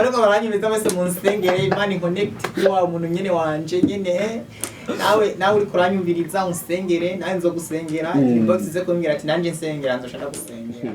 Ariko baranyumviza bose mu nsengere, Imana inconnect kuri wa muntu nyene wanje nyene. Nawe uriko uranyumviriza, unsengere, nawe nzogusengera. Inbox ize kumbwira ati nanje nsengera, nzoshaka gusengera.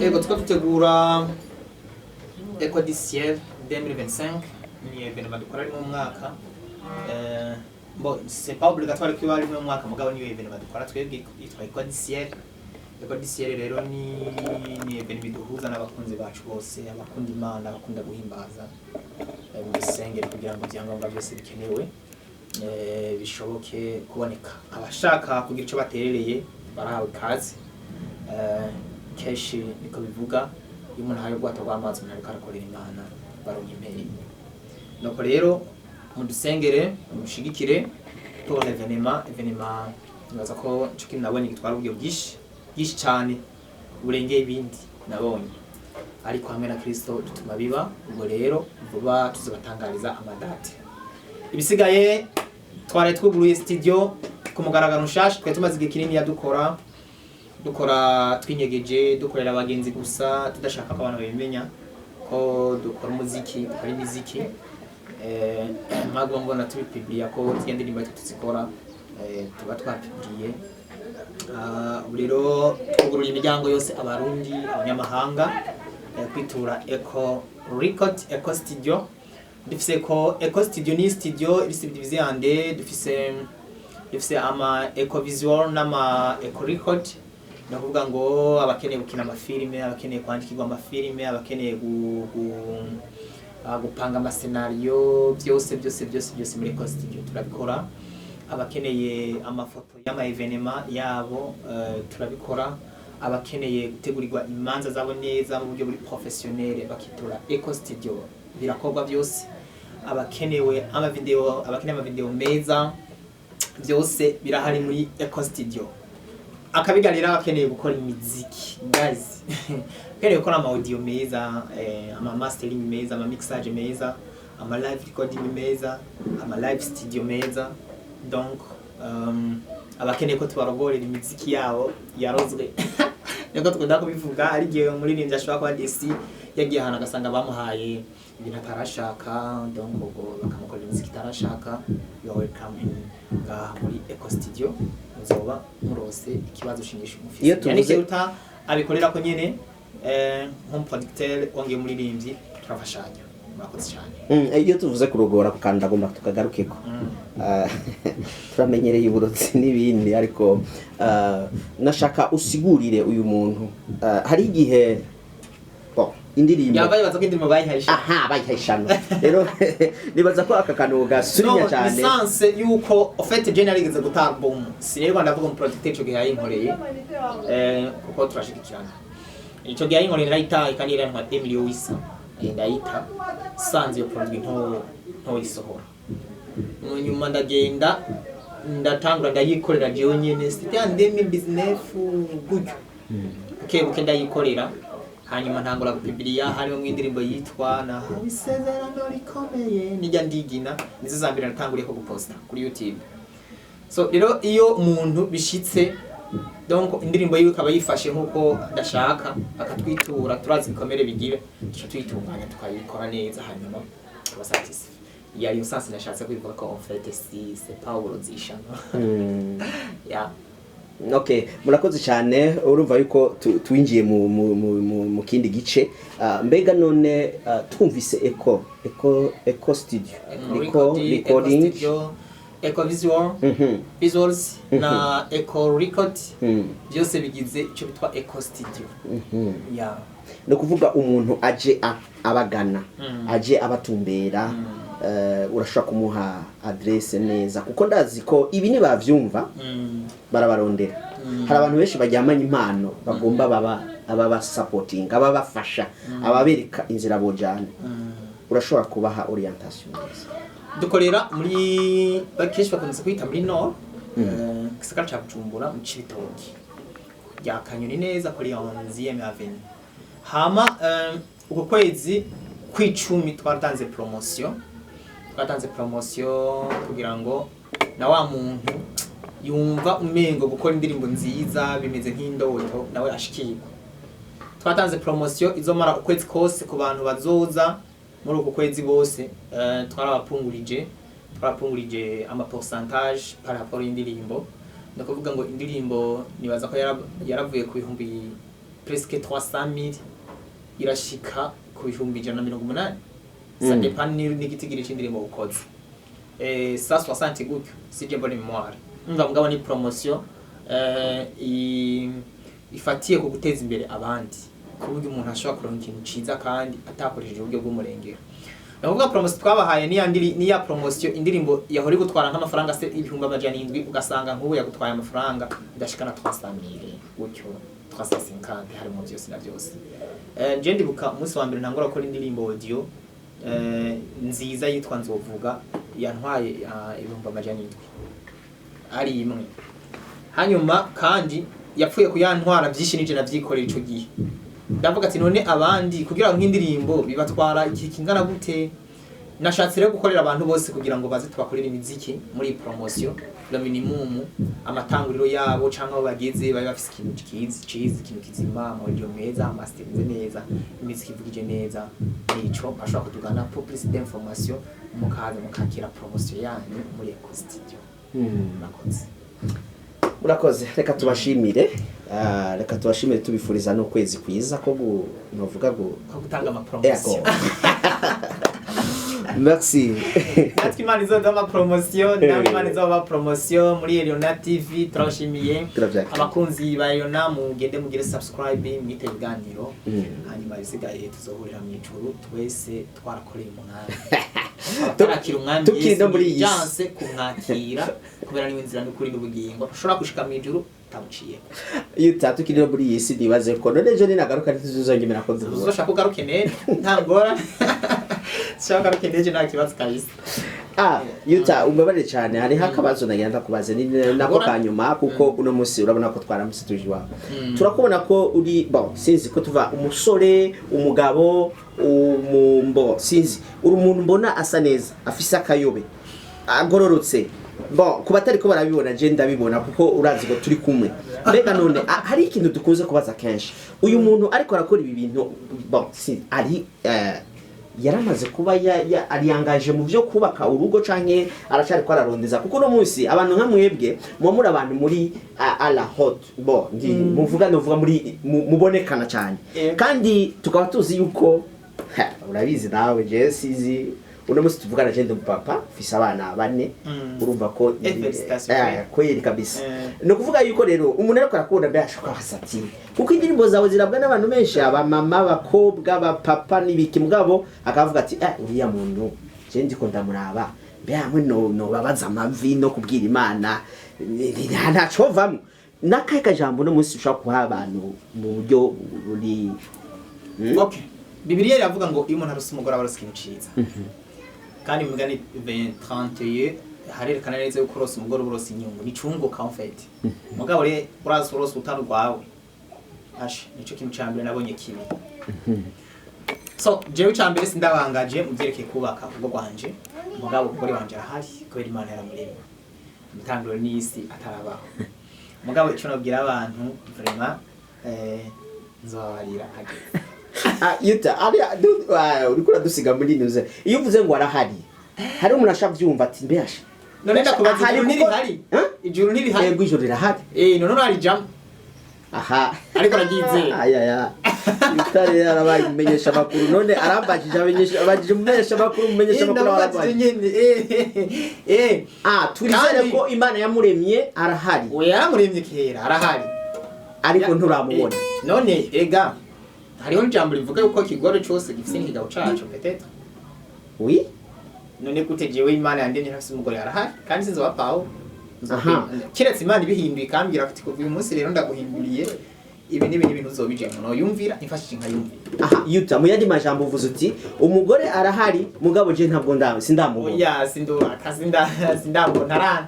Ego, tuko dutegura Echo du Ciel 2025, ni événement dukora rimwe mu mwaka. Bon, c'est pas obligatoire ko iba rimwe mu mwaka, mugabo niyo événement dukora twebwe yitwa Echo du Ciel. Echo du Ciel rero ni événement iduhuza n'abakunzi bacu bose, abakunda Imana, abakunda guhimbaza, mu dusengere kugira ngo ibyangombwa byose bikenewe bishoboke kuboneka. Abashaka kugira ico baterereye barahawe ikaze. Kenshi niko bivuga, iyo umuntu ahaye ubwato bw'amazi umuntu ariko arakorera Imana, baronka imperi. Nuko rero mudusengere, mushigikire pour l'événement. Événement nibaza ko ico kintu nabonye gitwara uburyo bwinshi bwinshi cane burengeye ibindi nabonye, ariko hamwe na Kristo dutuma biba. Ubwo rero vuba tuzobatangariza amadate. Ibisigaye, twaraye twuguruye studio ku mugaragaro nshasha. Twari tumaze igihe kinini dukora dukora twinyegeje, dukorera abagenzi gusa, tudashaka ko abantu babimenya ko dukora umuziki, dukora imiziki. Mwaguma mbona tubipubliya ko zirya ndirimbo ariko tuzikora, tuba twapubliye. Ubu rero twugurura imiryango yose, Abarundi, abanyamahanga, kwitura Echo Record, Echo Studio. Dufise ko Echo Studio ni studio iri subdivisée en deux. Dufise ama Echo Visual n'ama Echo Record. Ni ukuvuga ngo abakeneye gukina amafilime, abakeneye kwandikirwa amafilime, abakeneye gupanga amascénario, byose byose byose byose muri Echo Studio turabikora. Abakeneye amafoto y'ama événement yabo, turabikora. Abakeneye gutegurirwa imanza zabo neza mu buryo buri professionnel, bakitura Echo Studio, birakorwa byose. Abakenewe amavideo, abakeneye amavideo meza, byose birahari muri Echo Studio. Akabiga rero, abakeneye gukora imiziki, guys, abakeneye gukora ama audio meza, ama mastering meza, ama mixage meza, ama live recording meza, ama live studio meza, donc abakeneye ko tubarogorera imiziki yabo yarozwe, niko tukunda kubivuga. Ari igihe umuririmbyi ashobora kuba desi yagiye ahantu agasanga bamuhaye ibintu atarashaka, donc ubwo bakamukorera imiziki itarashaka. You are welcome in ngaha muri Echo Studio, muzoba murose ikibazo shinyisha umufise. Iyo tuvuze- Yannick Ruta abikorera ko nyene, nk'umuproducteur wongeye umuririmbyi, turafashanya. Murakoze cyane. Iyo tuvuze kurogora, ku kantu ndagomba tukagarukeko. Turamenyereye uburozi n'ibindi, ariko nashaka usigurire uyu muntu. Hari igihe, bon, indirimbo Yaba baza ko indirimbo bayihaye. Aha, bayihaye ishano. Rero nibaza ko aka kantu gasurinya No, cyane. Lisansi yuko en fait je narigeze guta album, sinirwa ndavuga umuproducteur ico gihe yayinkoreye, kuko turashigikirana. Ico gihe yayinkoreye narayitaye, kandi yari yantwaye Emilio Wisa. Ndayita sanze iyo produit nto ntoyisohora. Mu nyuma ndagenda ndatangura ndayikorera jewe nyene, c'était en 2019 gutyo, buke buke ndayikorera. Hanyuma ntangura gupubliya, harimo indirimbo yitwa Nahawe Isezerano Rikomeye, nijya ndigina, nizo za mbere natanguriye ko guposta kuri YouTube. So rero iyo umuntu bishitse, donc indirimbo yiwe ikaba yifashe nkuko adashaka, akatwitura, turazi ibikomere bigira, tuca tuyitunganya tukayikora neza, hanyuma tuba satisfait. Yari iyo sens nashatse kubivuga ko en fait si c'est pas uburozi, ishano. Yeah. Okay, murakoze cyane. Urumva yuko twinjiye mu kindi gice. Mbega none, twumvise Echo Studio, Echo recording, Studio, Echo Visual, visuals na Echo Record, byose bigize icyo bitwa Echo Studio. Yeah. Ni ukuvuga umuntu aje abagana, aje abatumbera, urashobora kumuha adresse neza, kuko ndazi ko ibi nibavyumva barabarondera. Hari abantu benshi baryamanye impano, bagomba baba ababasapotinga, ababafasha, ababereka inzira bojana. Urashobora kubaha orientation neza. Dukorera muri, kenshi bakunze kwita muri nord. Gisagara ca Bujumbura, mu Cibitoki rya Kanyoni, neza kuri 11e avenue. Hama uko kwezi kw'icumi twatanze promotion kugira ngo na wa muntu yumva umengo gukora indirimbo nziza bimeze nk'indoto nawe ashikirwa. Twatanze promotion izomara ukwezi kose ku bantu bazoza muri uku kwezi bose. Twarapungurije ama pourcentage par rapport y'indirimbo. Ni ukuvuga ngo indirimbo nibaza ko yaravuye ku bihumbi presque 300,000 irashika ku 180,000. Ça dépend n'igitigiri c'indirimbo ukoze, 160 gutyo, si j'ai bonne mémoire. Umva, mugabo ni promotion ifatiye ku guteza imbere abandi, ku buryo umuntu ashobora kuronka ikintu ciza kandi atakoresheje uburyo bw'umurengera. Ni ukuvuga promotion twabahaye niya ndiri niya promotion, indirimbo yahora igutwara nk'amafaranga se 700,000, ugasanga nk'ubu yagutwaye amafaranga idashikana 300,000 gutyo, 350, harimo byose na byose. Je ndibuka umunsi wa mbere ntangura gukora indirimbo audio nziza yitwa Nzovuga, yantwaye 700,000 ari imwe. Hanyuma kandi yapfuye kuyantwara byinshi nije navyikorera ico gihe. Ndavuga ati none abandi kugira ngo nk'indirimbo bibatwara igihe kingana gute? Nashatse rero gukorera abantu bose kugira ngo baze tubakorere imiziki muri iyi promotion, le minimum amatanguriro yabo canke aho bageze babe bafise ikintu kizi ciza, ikintu kizima, ama audio meza, amasterize neza, imiziki ivugije neza. Nico bashobora kutugana pour plus d'information, mukaza mukakira promotion yanyu muri Eco Studio. Murakoze. Murakoze. Reka tubashimire. Reka tubashimire, tubifuriza n'ukwezi kwiza ko novuga ko gutanga ama promotion. Ego. Merci. Natwe Imana izoduha ama promotion, nawe Imana izoba promotion muri Eliona TV. Turabashimiye. Turavyakira. Abakunzi ba Eliona, mugende mugire subscribe, mwite ibiganiro. Hanyuma ibisigaye tuzohurira mu ijuru twese twarakoreye umwami. Abatarakira umwami Tukiri Yesu, no muri iyi si. byanse kumwakira, kubera niwe nzira n'ukuri n'ubugingo. Ushobora gushika mu ijuru utamuciyeko. Iyo tukiri no muri iyi si, nibaze ko none ejo ninagaruka ntituzongera ko duhura. Uzoshaka ugaruke nene, nta ngorane. Ushaka ugaruke nejo, nta kibazo kabisa. Ah, Yuta, umbabarire cyane, hariho akabazo nagira ndakubaze, ni nako Ngorane. kanyuma, kuko uno munsi urabona ko twaramutse tuje iwawe. Turakubona ko uri, bon, sinzi ko tuva umusore, umugabo, umumbo, sinzi, uri umuntu mbona asa neza, afise akayobe, agororotse. Bon, ku batari ko barabibona, je ndabibona kuko urazi ko turi kumwe. Mbega none hari ikintu dukunze kubaza kenshi: uyu muntu ariko arakora ibi bintu, bon, si ari yaramaze kuba ariyangaje mu byo kubaka urugo canke aracari ko ararondeza? Kuko uno munsi abantu nka mwebwe muba muri abantu muri à la haute, bon, ndi muvuga, novuga muri mubonekana cyane. Kandi tukaba tuzi yuko ha, urabizi nawe, je sizi, uno munsi tuvugana je ndi umupapa, mfise abana bane. Urumva ko Félicitations. Kweli kabisa. Ni ukuvuga yuko rero umuntu ariko arakunda, mbere ashobora kubaza ati, kuko indirimbo zawe zirabwa n'abantu benshi, abamama, abakobwa, abapapa n'ibiki, mugabo akavuga ati uriya muntu je ndiko ndamuraba, mbe hamwe no nobabaza amavi no kubwira Imana ntacovamwo. N'akahe kajambo uno munsi ushobora kuha abantu mu buryo buri Okay, Bibiliya iravuga ngo iyo umuntu arose umugore aba arose ikintu ciza. Kandi mu Migani 31 harerekana neza yuko urose umugore uba urose inyungu, ni cunguka en fait. Mugabo rero urazi urose utari urwawe, ashe nico kintu ca mbere nabonye kibi. So jewe ca mbere sindabangaje mu vyerekeye kubaka urugo rwanje, mugabo umugore wanje arahari kubera Imana yaramuremye imitangiro n'isi atarabaho. Mugabo ico nabwira abantu vraiment, nzobabarira hageze. Ah, Yuta, uriko uradusiga muri nuze. Iyo uvuze ngo arahari, hari umuntu ashaka vyumva ati mbesha None ndakubaza, Ahari ijuru ntirihari? Huh? Ijuru ntirihari? Yego, ijuru rirahari. None urarijamwo? Aha. Ariko araryizera. Aya Yuta rero arabaye umumenyesha makuru, none arambajije, amenyesha, abajije umumenyesha makuru, umumenyesha makuru Ndamubajije arambajije. nyene. Ah, twizere Kandi- ko Imana yamuremye arahari. Oya, yaramuremye kera, arahari. Ariko nturamubona. None ega hariho ijambo rivuga yuko ikigore cose gifise n'ikigabo caco, peut-être. Oui. None gute jewe Imana yandemye ntafise umugore? Arahari kandi sinzoba pawo. Aha. Kiretse Imana ibihinduye ikambwira ati kuva uyu munsi rero ndaguhinduriye ibi n'ibi n'ibintu, uzobijemo noyumvira, imfashije nkayumvira. Aha, Yuta, mu yandi majambo uvuze uti umugore arahari, mugabo je ntabwo sindamubona. Oya, sindubaka, sindabona arana.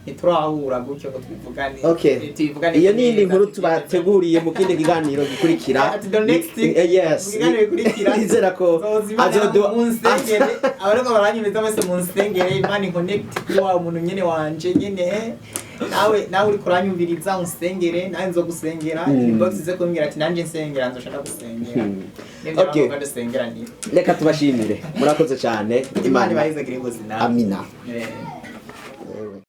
Ntiturahura gutyo ngo tubivugane. Okay. Tubivugane Iyo ni indi neza, nkuru tubateguriye mu kindi kiganiro gikurikira. Ati the next thing, Yes. mu kiganiro gikurikira, Nizera ko nzozimana azoduha mu nsengere, abariko baranyumviza bose mu nsengere, Imana inconnect kuri wa muntu nyene wanje nyene. Nawe uriko uranyumviriza, unsengere, nawe nzogusengera. Inbox ize kumbwira ati nanje nsengera, nzoca ndagusengera. Nivyo bavuga, dusengera ni Reka tubashimire, murakoze cyane. Imana ibahezagire bose nawe. Amina. Eh.